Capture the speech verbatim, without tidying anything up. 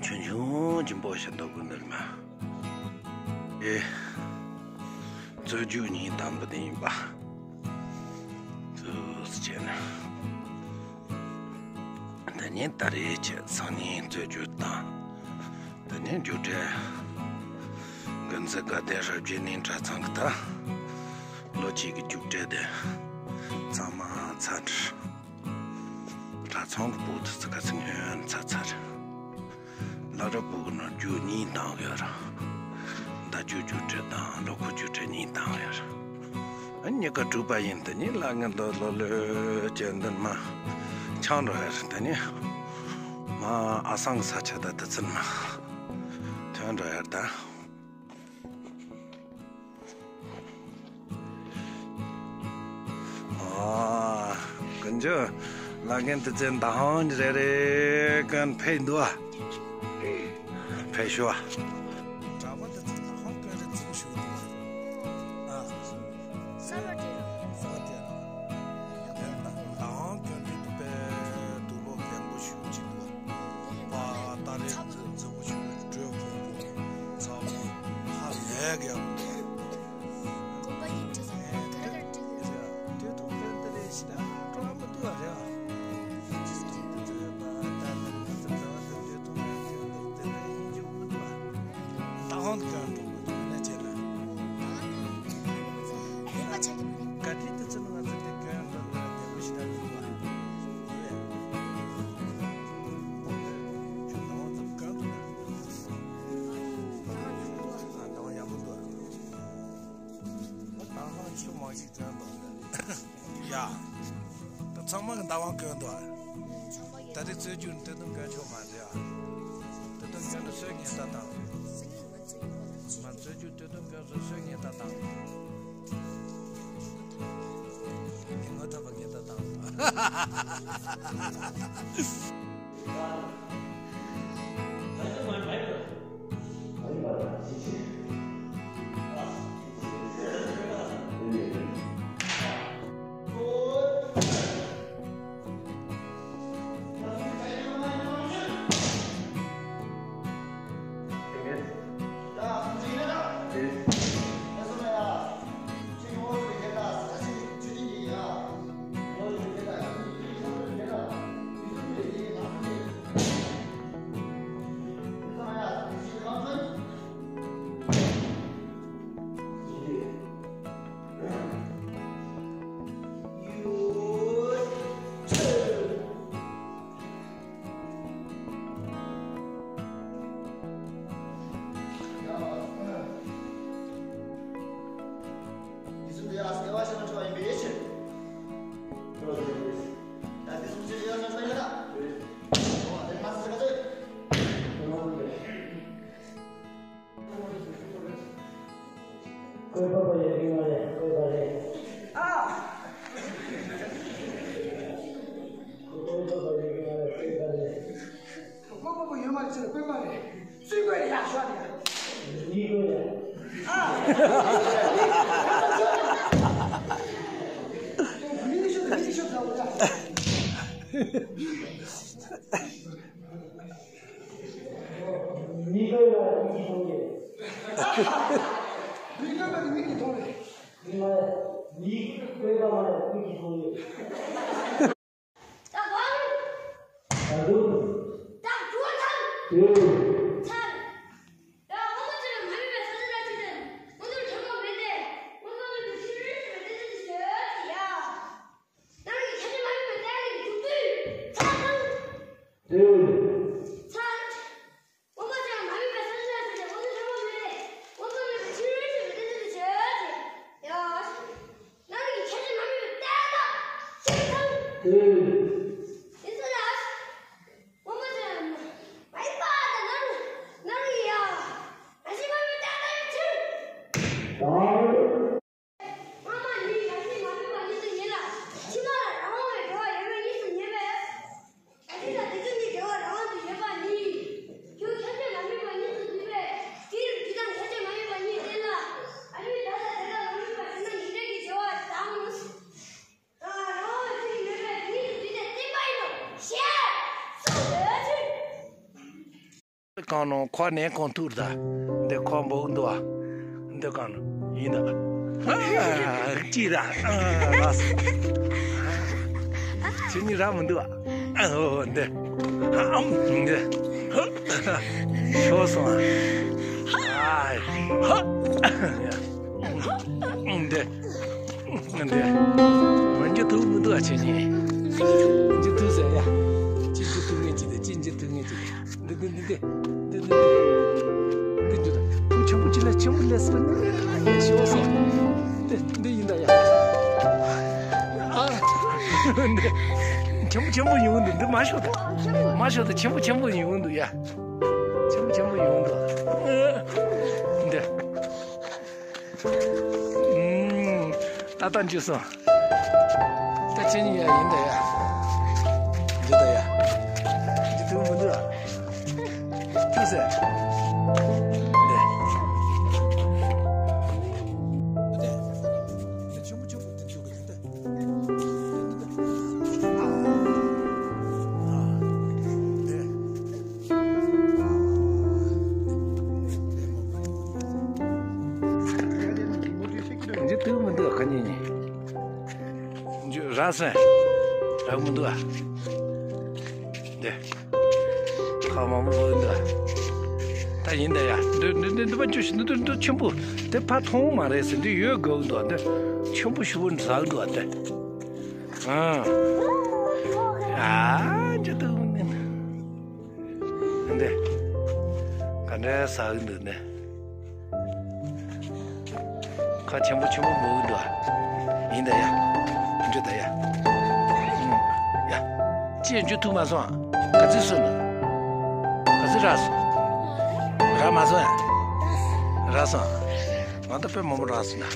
ཆུང་ཆུང་ཆེན་པོ་ཞིག་འདུག་གི་འདུག་མ། ཨེ། རྩོད་རྒྱུགས་ཉིན་དང་པོ་དེ་ཡིན་པ། ཙུ་ཙི་བྱས་ན། ད་ནི་ད་རེས་ཀྱི་སང་ཉིན་རྩོད་རྒྱུགས་དང་། ད་ནི་རྒྱུགས་སྤྲོད། དགོན་རྩེ་དགའ་ལྡན་རབ་རྒྱས་གླིང་གྲྭ་ཚང་གི་ད། ལོ་གཅིག་གི་རྒྱུགས་སྤྲོད་དེ། ཚང་མ་ཚར། གྲྭ་ཚང་གི་བུ་དེ་ཚོ་ག་ཚོད་སྔོན་ཚར་ཚར། བླ་རབས་བུ་གུ་ནང་རྒྱུགས་གཉིས་བཏང་ཡོད་ར། ཟླ་རྒྱུགས་རྒྱུགས་སྤྲོད་དང་ལོ་འཁོར་རྒྱུགས་སྤྲོད་གཉིས་བཏང་ཡོད་ར། ཨ་གཉིས་ཀ་གྲུབ་པ་ཡིན་དེ་ནི་ལ་ངན་ལོ་ལོ་ལོས་ཀྱི་འདུན་མ། ཆང་འགྲོ་ཡོད་ར་དེ་ནི། མ་ཨ་སང་གི་ས་ཆ་ད་དེ་ཚུན་མ། ཐོན་འགྲོ་ཡོད་ད། ཨ། ཀུན་སྤྱོད་ལ་རྒན་དེ་ཚོའི་མདའ་ཧོང་རེ་རེ་ཀན་ཕེ་འདུག་ཨ། ཕེ་ཤོ་ཨ། གྲྭ་པ་དེ་ཚོ་མདའ་ཧོང་ཀན་རེ་བཙུགས་ཤོག་འདུག་ཨ། ས་བ་དེ་ར། ས་བ་དེ་ར། མདའ་ཧོང་ཀན་རེ་དེ་པེ་དུ་བོ་རྒན་པོ་ཤུགས་ཅིག་འདུག་ཨ། པ་ཏ་རེ་ཚ་བོ་ཤུགས་ཀྲོས་ཀོང་པོ་ཚ་བོ་ཧ་ལས་གི་ཡང་། དགོན་པ་ཡིན་ཁྲི་སང་ག་རེ་ག་རེ་བྲིས་ཡོད། དེ་ཐོག་ཕན་ད་རེ་ཞིག་ད་སྤྲོ་བ་མི་འདུག་བ་རེད་ཨ། ཅི་ཟེར་རེད་འདུག་ཟེར་བ་ད་ད་ད་ད་ད་དེ་ཐོག་ཕན་ད་དེ་ད་ཡིན་རྒྱུ་མི་འདུག་བ། ད་ཧོན་གང་འགྲོ་མི་འདུག་ན་བྱས་ན། ད་ཧོན་ད་ཡོད་པ་ཆགས་ཀྱི་མ་རེད། ག་དུས་དུ་ཚུན་ང་ཚོ་དེ་གང་འགྲོ་ན་བདེ་པོ་ཞིག་ད་འདུག་བ། ད་ཧོན་ཚོ་གང་འདུག་ན། ད་ཧོན་ཡག་པོ་འདུག་བ། ད་ཧོན་ཆུ་མང་ཞིག་ཐོན་འདུག་ཡ། ད་ཚང་མ་གི་ཟླ་བ་གོན་འདུག་ཨ། ད་རེས་རྩོད་རྒྱུགས་སྟོད་ཐུང་གོན་ཆོག་མ་རེད་ཨ། སྟོད་ཐུང་གོན་ནས་སོས་ངན་ལྟ་དང་། མ་རྩོད་རྒྱུགས་སྟོད་ཐུང་གོན་སོས་སོས་ངན་ལྟ་དང་། ངན་ངོ་ཐོབ་པ་ངན་ལྟ་དང་། བཀོད་པ་པོ་ཡོད་ཀྱི་མ་རེད། བཀོད་པ་རེད། ཨ། བཀོད་པ་པོ་ཡོད་མ་རེད་ཟེར་བཀོད་པ་རེད། སུས་བཀོད་རེད་ཡ་ཤོད་ནས། ཡིན་བཀོད་རེད། ཨ། མི་ནི་ཤོད་མི་ནི་ཤོད་ཟེར་བ་ཡ། མི་དགོས་པ་མི་གིས་མཐོང་གི་རེད། མི་དགོས་པ་ནི་མི་གིས་མཐོང་རེད། མི་མ་རེད། མི་དགོས་པ་མ་རེད། མི་གིས་མཐོང་གི་རེད། ད་གང་། ད་དུང་། ད་དུང་ཐང་། དུ། ཐང་། ད་ཨོ་མ་ཅི་ལ་མ་མི་བས་ས་ཆ་ལ་ཅི་ཟེར། ཨོ་ནུ་ཁྲ་མོ་མེད་དེ། ཨོ་མ་མི་བས་ཤི་རེ་ཤི་རེ་དེ་ཚོ་ཤོད་ཡ། ནང་གི་ཁྱད་ཆོས་མ་ཡིན་པའི་ལྟ་ཡི་འདུག་དུས་ཚ་དང་། དུས། ཚ། ཨོ་མ་ཅང་མ་ཡིན་པའི་ས་ཆ་ཟེར་ཏེ་ཨོ་ནི་ལྷ་མོ་མེད་རེད། ཨོ་ཚོ་མེད་པའི་ཕྱི་རོལ་ཞེས་པའི་ཏི་ཏི་ཏི་བྱོས་ཏེ། ཡ། ནང་གི་ཁྱད་ཆོས་མ་ཡིན་པའི་ལྟ་དང་། ཚིག་དང་། དུས། ཡིན་ས་ལ། ཨོ་མ་ཅང་མ་ཡིན་པ་དང་ནང་ནང་གི་ཡ། ང་ཞིག་མ་ཡིན་པའི་ལྟ་དང་ཡིན་ཕྱིར། དང་། སྔ་མ་ནི་ཡ་ཤི་མ་མི་མ་ཉིད་དུ་ཡིན་ལ། ཕྱི་མ་ལ་རང་དབང་བའི་འབྲེལ་བ་ཡོད་མེད་གཉིས་སུ་ངེས་པས། ཨ་ཤི་དང་དེ་ཚོ་གཉིས་འབྲེལ་བ་རང་དབང་དུ་ཡོད་པ་ནི། རྒྱུ་ཁྱད་ཆོས་མ་མི་མ་ཉིད་དུ་འདུས་པས་དེ་ཡི་རྒྱུ་དང་ཁྱད་ཆོས་མ་མི་མ་ཉིད་བསྟན་ལ། ཨ་ཤི་ད་ལྟ་དེ་དག་མ་མི་མ་ཤི་ན་ཉིད་འབྲེལ་གྱི་འབྲེལ་བ་དང་། རང་དབང་བའི་ཚིག་གིས་མེད་པས་དེ་ཉིད་དུ་འདུས་ཏེ་ གང་ནོ་ཁོ་ནས་གང་ཐུར་ད། འདི་ཁོ་འབོག་འདུག་ཨ། འདི་གང་ནོ་ཡིན་ད། ཨ་ཅི་ད། ཨ་ལགས། ཁྱེད་གཉིས་རག་མི་འདུག་ཨ། ཨ་འོ་འདི། ཨམ་འདི། ཤོར་སོང་ཨ། ཨ་ཧ། འདི། འདི། མ་འཇུ་ཐུབ་མི་འདུག་ཨ་ཁྱེད་གཉིས། མ་འཇུ་ཐུབ་ཟེར་ཡ། ཅི་འཇུ་ཐུབ་ངེས་ཅི་དེ་ཅི་འཇུ་ཐུབ་ངེས་ཅི་དེ། འདི་འདི་འདི་འདི། འདི་འདི་འདི། འདི་འདི་འདི། ཕུག་ཆེན་པོ་ཅི་ལ་ཆེན་པོ་ལས་སོ་ནི། ཤི་བ་སོ། འདི་འདི་ཡིན་ད་ཡ། ཨ། འདི། ཆེན་པོ་ཆེན་པོ་ཡོང་འདུག་འདི་མ་ཤོར་ད། མ་ཤོར་ད་ཆེན་པོ་ཆེན་པོ་ཡོང་འདུག་ཡ། ཆེན་པོ་ཆེན་པོ་ཡོང་འདུག་འདི། ཨུམ། ཏག་ཏག་འཇུ་སོང་། ད་ཁྱེད་གཉིས་ཡ་ཡིན་ད་ཡ། འཇུ་ད་ཡ། འཇུ་ཐུབ་མི་འདུག་ཨ། ཐུག་ཟེར། འདི། འདི། འདི་ཆེན་པོ་ཆེན་པོ་འདི་འཇུ་གི་འདི། འཇུ་ཐུབ་མི་འདུག་ཁ་ཉིན་ཉིན། འཇུ་རག་སོང་། རག་མི་འདུག་ཨ། འདི། ཁ་མང་པོ་འདུག་ཨ། ད་ཡིན་ད་ཡ། འདི་འདི་འདི་འདི་པ་འཇུ་ཞིག་འདི་འདི་འདི་ཆེན་པོ། འདི་ཕ་མཐོང་མ་རེད་ཟེར་འདི་ཡོད་དགོས་འདུག་ཨ། འདི་ཆེན་པོ་ཞེ་པོ་ཟག་འདུག་ཨ་འདི། ཨང་། ཨ་ཅི་འདུག་ནི། འདི། ག་འདྲ་ཟ་གི་འདུག་ནི། ཁ་ཆེན་པོ་ཆེན་པོ་འབོད་གི་འདུག་ཨ། ཡིན་ད་ཡ། འཇུ་ད་ཡ། ཨང་། ཡ། ཅི་འཇུ་ཐུབ་མ་སོང་ཨ། ག་ཚོད་སོང་ནི། ག་ཚོད་རག་སོང་། རག་མ་སོང་ཡ། རག་སོང་ཨ། ང་ད་དཔེ་མང་པོ་རག་སོང་ན།